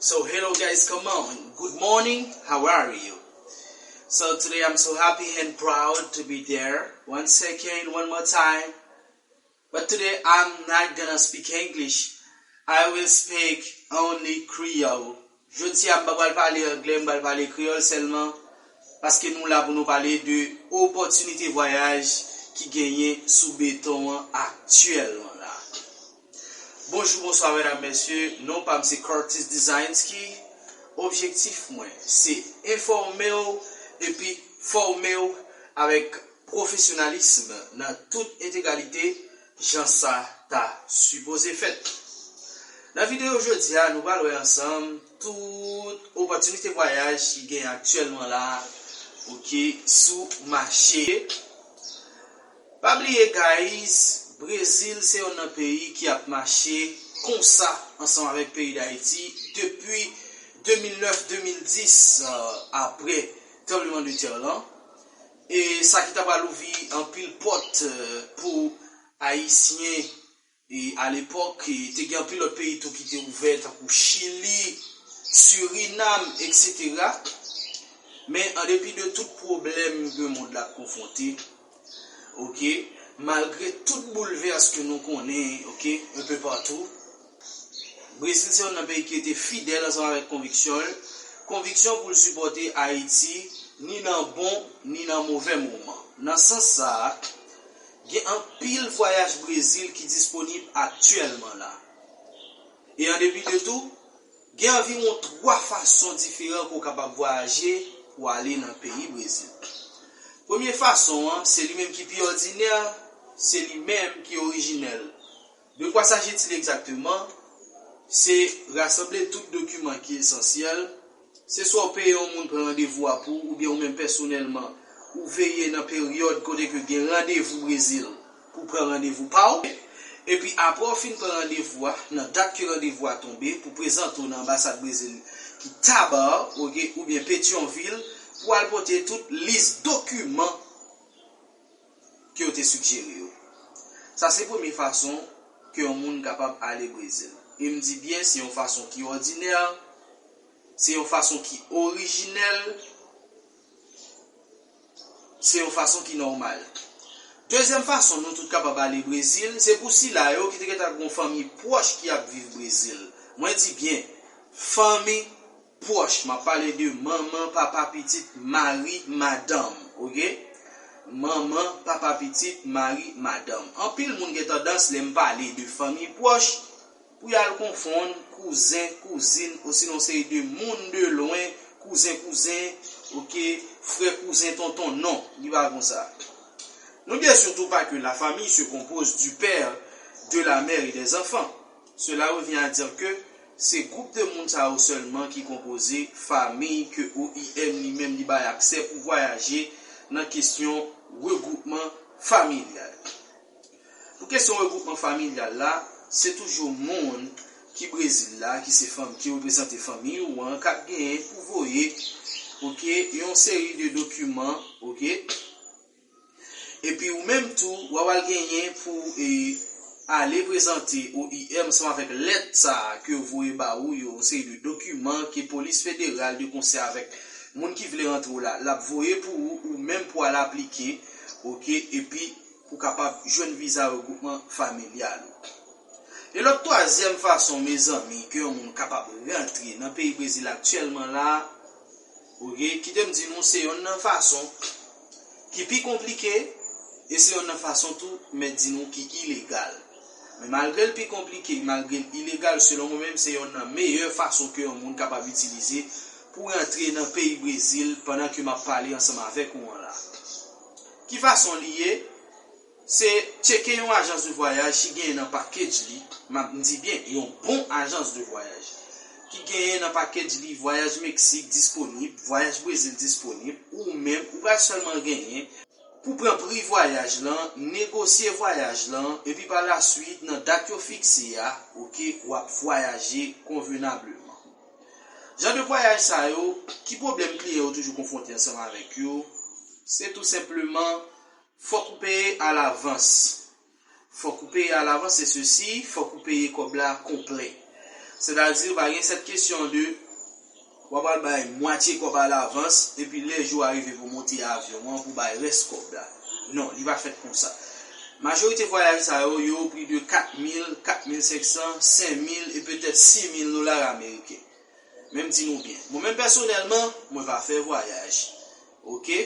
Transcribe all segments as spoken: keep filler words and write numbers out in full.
So, hello guys, come on. Good morning. How are you? So, today I'm so happy and proud to be there once again, one more time. But today I'm not gonna speak English. I will speak only Creole. Jodi a, m pa pral pale anglè, m pral pale kreyòl sèlman, paske nou la pou nou pale de opòtinite vwayaj ki genyen sou beton an aktyèlman la. Bonjou, bonswa, medam, mesye. Non pa m se Curtis Designs ki objektif mwen se enfòme w epi fòme w avèk pwofesyonalis nan tout entegralite, jan sa ta sipoze fèt. Nan videyo jodi a, nou pral wè ansanm tout opòtinite vwayaj ki gen aktyèlman la, oke, sou mache. Pa bliye, guys, Brezil se yonn nan peyi ki ap mache konsa ansanm avèk peyi Dayiti depi de mil nèf, de mil dis, euh, apre tranblemanntè lan. E sa ki ta pral ouvri anpil pòt, euh, pou Ayisyen, e alepòk, e te gen anpil lòt peyi tou ki te ouvè, tankou Chili, Surinam, etsetera. Men an depi de tout pwoblèm ke mond la ap konfwonte, oke, malgre tout boulvès ke nou konnen, oke, enpe patou, Brezil se yonn nan peyi ki rete fidèl ansanm avèk konviksyon l, konviksyon pou l sipòte Ayiti, ni nan bon, ni nan move moman. Nan sans sa a, gen anpil vwayaj Brezil ki disponib aktyèlman la. E an depi de tou, gen anviwon twa fason diferan ke w kapab vwayaje pou w ale nan peyi Brezil. Premye fason an, se li menm ki pi òdinè, se li menm ki orijinèl. De quoi s'agit-il exactement? Se rasanble tout dokiman ki esansyèl. Se swa w peye yon moun pran randevou a pou ou, oubyen ou menm pèsonèlman, ou veye nan peryòd kote ke gen randevou Brezil pou pran randevou pa w. Epi apre w fin pran randevou a, nan dat ke randevou a tonbe, pou prezante w nan anbasad Brezil ki Taba, oke, oubyen Petyonvil, pou al pote tout lis dokiman ke yo te sigjere yo. Sa se premye fason ke yon moun kapab ale Brezil. E m di byen, se yon fason ki òdinè, se yon fason ki orijinèl, se yon fason ki nòmal. Dezyèm fason nou tout kapab ale Brezil, se pou sila yo ki te gentan gen yon fanmi pwòch ki ap viv Brezil. Mwen di byen, fanmi pwòch, m ap pale de manman, papa, pitit, mari, madanm, oke? Manman, papa, pitit, mari, madanm. Anpil moun gen tandans, lè m pale de fanmi pwòch, pou y al konfonn kouzen, kouzin, osinon seri de moun de lwen, kouzen, kouzen, oke, frè, kouzen, tonton, non, li pa konsa. N'oubliez surtout pas que la famille se compose du père, de la mère et des enfants. Cela revient à dire que se gwoup de moun sa yo sèlman ki konpoze fanmi ke O I M li menm li bay aksè pou vwayaje nan kesyon regwoupman familyal. Pou kesyon regwoupman familyal la, se toujou moun ki Brezil la, ki se fanm, ki reprezante fanmi ou an, k ap genyen pou voye, oke, yon seri de dokiman, oke, epi ou menm tou, w a pral genyen pou, e, ale prezante O I M ansanm avèk lèt sa a ke yo voye ba ou yo, yon seri de dokiman ke polis federal de konsè avèk moun ki vle rantre w la, l ap voye pou ou, ou menm pou al aplike, oke, epi pou kapab jwenn viza regwoupman familyal ou. E lòt twazyèm fason, mezanmi, ke yon moun kapab rantre nan peyi Brezil aktyèlman la, oke, kite m di nou, se yonn nan fason ki pi konplike, e se yonn nan fason tou, m mèt di nou, ki ilegal. Men malgre l pi konplike, malgre l ilegal, selon mwen menm, se yonn nan meyè fason ke yon moun kapab itilize pou rantre nan peyi Brezil pandan ke m ap pale ansanm avèk ou an la. Ki fason li ye? Se tcheke yon ajans de vwayaj ki genyen nan package li, m ap, m di byen, yon bon ajans de vwayaj, ki genyen nan package li vwayaj Meksik disponib, vwayaj Brezil disponib, ou menm, ou pral sèlman genyen pou pran pri vwayaj lan, negosye vwayaj lan, epi pa laswit, nan dat yo fikse a, oke, w ap vwayaje konvenableman. Jan de vwayaj sa yo, ki pwoblèm kliyan yo toujou konfwonte ansanm avèk yo? Se tou senpleman, fòk ou peye alavans. Fòk ou peye alavans, se sesi, fòk ou peye kòb la konplè. Sètadi, pa gen sèt kesyon de w ap al bay mwatye kòb alavans, epi lè jou a rive pou monte avyon an, pou bay rès kòb la. Non, li pa fèt konsa. Majorite vwayaj sa yo, yo pri de kat mil, kat mil senk san, senk mil e petèt sis mil dola ameriken. Men m di nou byen, mwen menm pèsonèlman, mwen pa fè vwayaj. Oke?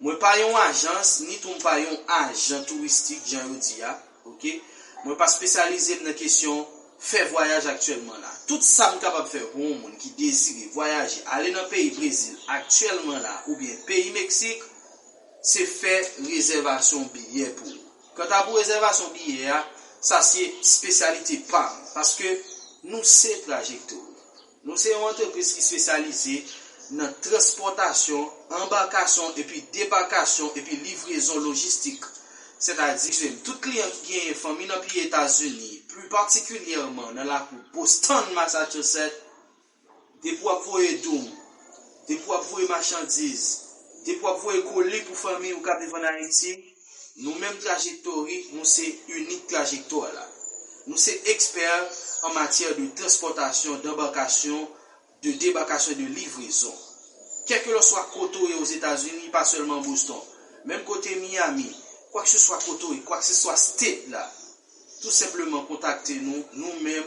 Mwen pa yon ajans, ni tou m pa yon ajan touristik, jan yo di a. Oke? Mwen pa espesyalize m nan kesyon fè vwayaj aktyèlman la. Tout sa m kapab fè pou yon moun ki dezire vwayaje, ale nan peyi Brezil aktyèlman la, oubyen peyi Meksik, se fè rezèvasyon biyè pou ou. Kanta pou rezèvasyon biyè a, sa se espesyalite pa m, paske nou se Trajektori. Nou se yon antrepriz ki espesyalize nan transpòtasyon, anbakasyon epi debakasyon epi livrezon lojistik. Sètadi, tout kliyan ki genyen fanmi nan peyi Etazini, pli patikilyèman nan lakou Boston, Massachusetts, depi w ap voye doum, depi w ap voye machandiz, depi w ap voye koli pou fanmi ou k ap viv ann Ayiti, nou menm Trajektori, nou se inik trajektwa la. Nou se ekspè an matyè de transpòtasyon, danbakasyon, de debakasyon, de livrezon. Kèlkeswa kote w ye Ozetazini, pa sèlman Boston, menm kote Miami, kwakseswa kote w ye, kwakseswa state la, tou senpleman kontakte nou, nou menm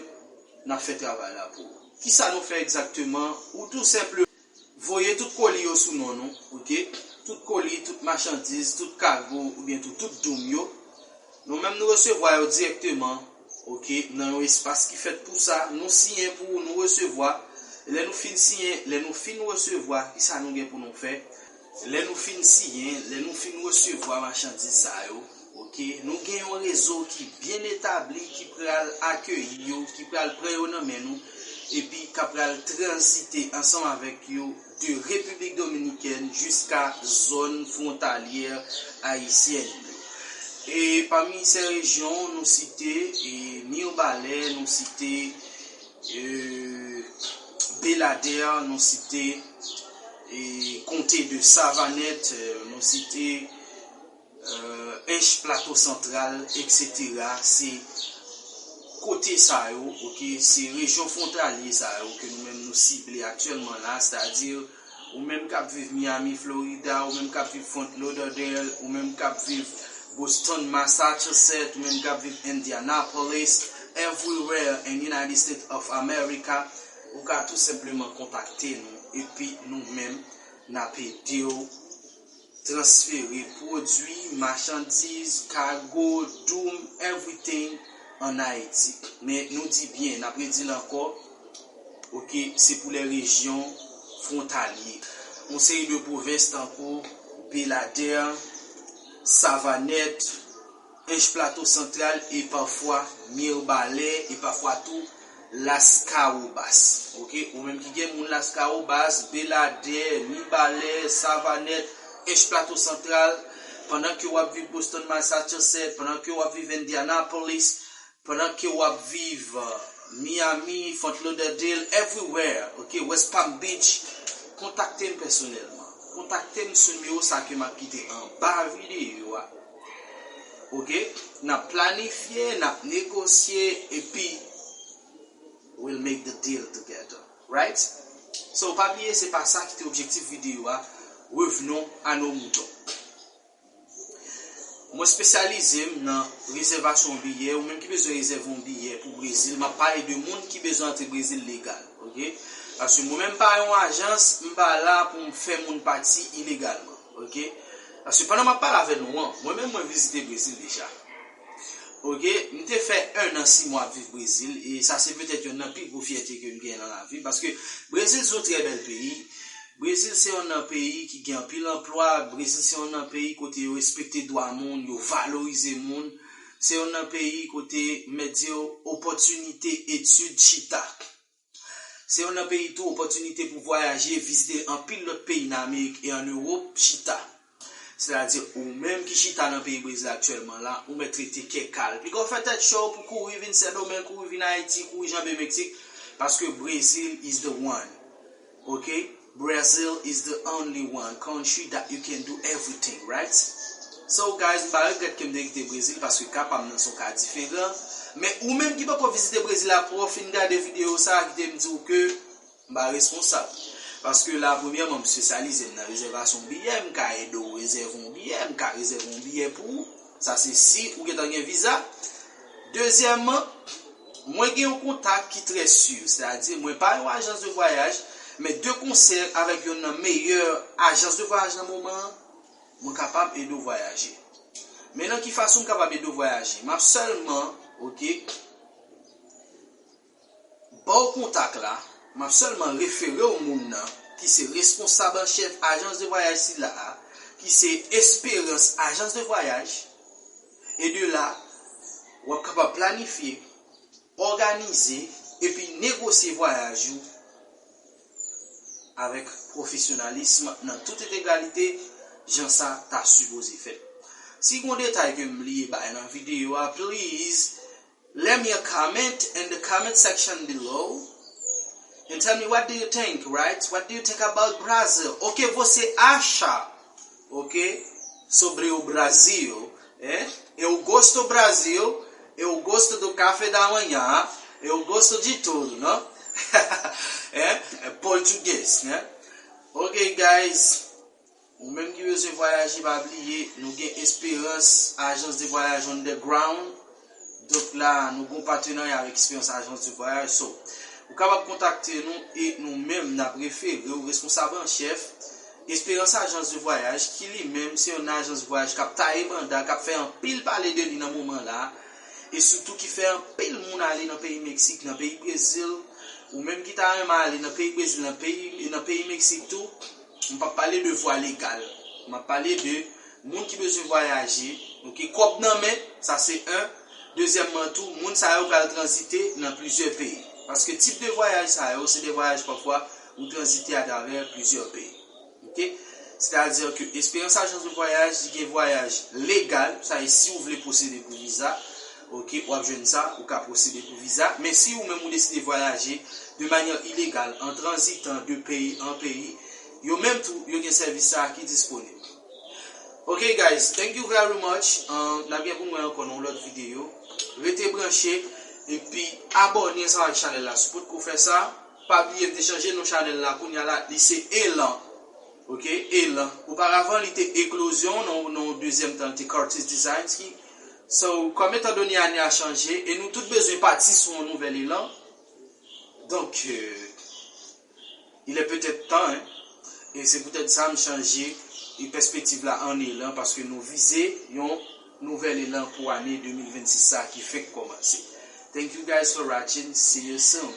n ap fè travay la pou ou. Kisa nou fè egzakteman? Ou tou senpleman voye tout koli yo sou non nou, oke? Tout koli, tout machandiz, tout kago, oubyen tou tout doum yo. Nou menm nou resevwa yo dirèkteman, oke, nan yon espas ki fèt pou sa. Nou siyen pou nou resevwa. Lè nou fin siyen, lè nou fin resevwa, kisa nou gen pou nou fè? Lè nou fin siyen, lè nou fin resevwa machandiz sa yo, oke, nou gen yon rezo ki byen etabli ki pral akeyi yo, ki pral pran yo nan men nou, epi k ap pral tranzite ansanm avèk yo de Repiblik Dominikèn jiska zòn fwontalyè ayisyèn yo. E pami sèt rejyon, nou site e Mibalè, nou site e Beladè, nou site e konte de Savanèt, e nou site e Ench, Plato Santral, etsetera. Se kote sa yo, oke, se rejyon fwontalye sa yo ke nou menm nou sible aktyèlman la, sètadi ou menm k ap viv Miami, Florida, ou menm k ap viv Fort Lauderdale, ou menm k ap viv Boston, Massachusetts, ou menm k ap viv Indianapolis, everywhere in United States of America, ou ka tou senpleman kontakte nou, epi nou menm n ap ede w transfere pwodui, machandiz, kago, doum, everything ann Ayiti. Men nou di byen, n ap redi l ankò, oke, se pou lè rejyon fwontalye. Yon seri de pwovens tankou Beladè, Savanèt, Ench, Plato Santral e pafwa Mibalè e pafwa tou Las Cahobas. Oke, ou menm ki gen moun Las Cahobas, Beladè, Mibalè, Savanèt, Ench, Plato Santral, pandan ke w ap viv Boston, Massachusetts, pandan ke w ap viv Indianapolis, pandan ke w ap viv uh, Miami, Fort Lauderdale, everywhere, oke, West Palm Beach, kontakte m pèsonèlman. Kontakte m sou nimewo sa ke m ap kite anba videyo a. Oke? N ap planifye, n ap negosye, epi we'll make the deal together. Right? So, pa bliye, se pa sa ki te objektif videyo a. Revenons à nos moutons. Mwen espesyalize m nan rezèvasyon biyè, ou menm ki bezwen rezève yon biyè pou Brezil, m ap pale de moun ki bezwen antre Brezil legal, oke? Paske mwen menm pa yon ajans, m pa la pou m fè moun pati ilegalman, oke? Paske pandan m ap pale avè nou an, mwen menm mwen vizite Brezil deja. Oke, m te fè en an sis mwa ap viv Brezil, e sa se petèt yonn nan pi gwo fyète ke m genyen nan lavi m, paske Brezil se yon trè bèl peyi. Brezil se yonn nan peyi ki gen anpil anplwa, Brezil se yonn nan peyi kote yo respekte dwa moun, yo valorize moun, se yonn nan peyi kote, m mèt di w, opòtinite etid chita. Se yonn nan peyi tou opòtinite pou vwayaje, vizite anpil lòt peyi nan Amerik e an Ewòp chita. Sètadi, ou menm ki chita nan peyi Brezil aktyèlman la, ou mèt rete kè kal. Piga w fè tèt cho pou kouri vin Sendomeng, kouri vin Ayiti, kouri janbe Meksik, paske Brezil is the one. Oke? Brazil is the only one country that you can do everything, right? So guys, m pa regrèt ke m te kite Brezil paske ka pa m nan se yon ka diferan. Men ou menm ki poko vizite Brezil, apre w fin gade videyo sa a, kite m di w ke m pa responsab. Paske la, premyèman, m espesyalize m nan rezèvasyon biyè, m ka ede w rezève yon biyè, m ka rezève yon biyè pou ou. Sa se si ou gentan gen viza. Dezyèmman, mwen gen yon kontak ki trè si, sètadi mwen pa yon ajans de vwayaj, men de konsè avèk youn nan meyè ajans de vwayaj nan moman an, mwen kapab ede w vwayaje. Men nan ki fason m kapab ede w vwayaje? M ap sèlman, oke, ba w kontak la, m ap sèlman refere w moun nan ki se responsab an chèf ajans de vwayaj sila a, ki se Esperans Ajans de Vwayaj. E de la, w ap kapab planifye, òganize epi negosye vwayaj ou avèk pwofesyonalis nan tout entegralite, jan sa ta sipoze fèt. Si gon detay ke m bliye bay nan videyo a, please leave me a comment in the comment section below and tell me what do you think, right? What do you think about Brazil? O que você acha? Ok? Sobre o Brasil, é? Eu gosto Brasil, eu gosto do café da manhã, eu gosto de tudo, não? É? É português, né? Ok, guys. Ou menm ki bezwen vwayaje, pa bliye, nou gen Esperans Ajans de Vwayaj Underground. Donk la, nou gon patenarya avèk Esperans Ajans de Vwayaj. So, ou kapab kontakte nou e nou menm n ap refere w responsab an chèf Esperans Ajans de Vwayaj, ki li menm se yon ajans vwayaj k ap taye banda, k ap fè anpil pale de li nan moman la, e sitou ki fè anpil moun ale nan peyi Meksik, nan peyi Brezil. Ou menm ki ta renmen ale nan peyi Brezil, nan peyi, nan peyi Meksik tou, m p ap pale de vwa legal. M ap pale de moun ki bezwen vwayaje, oke, kòb nan men, sa se en. Dezyèmman tou, moun sa yo pral tranzite nan plizyè peyi. Paske tip de vwayaj sa yo, se de vwayaj pafwa ou tranzite atravè plizyè peyi. Oke? Sètadi ke Esperans Ajans de Vwayaj, li gen vwayaj legal, sa e si ou vle pwosede pou viza, oke, w ap jwenn sa, ou ka pwosede pou viza. Men si ou menm ou deside vwayaje de manyè ilegal, an tranzitan de peyi an peyi, yo menm tou, yo gen sèvis sa a ki disponib. Ok guys, thank you very much. Um, n ap gen pou mwen ankò nan yon lòt videyo. Rete branche epi abòne ansanm ak chanèl la. Si w potko fè sa, pa bliye m te chanje non chanèl la. Kounye a la, li se Elan. Ok, Elan. Oparavan, li te Eklozyon, nan, nan yon dezyèm tan, li te Curtis Designs ki. So, kòm etandone ane a chanje, e nou tout bezwen pati sou yon nouvèl elan. Donk, euh, il est peut-être temps, hein. E se poutèt sa m chanje e pèspektiv la an elan, paske nou vize yon nouvèl elan pou ane de mil vennsis sa ki fenk kòmanse. Thank you guys for watching. See you soon.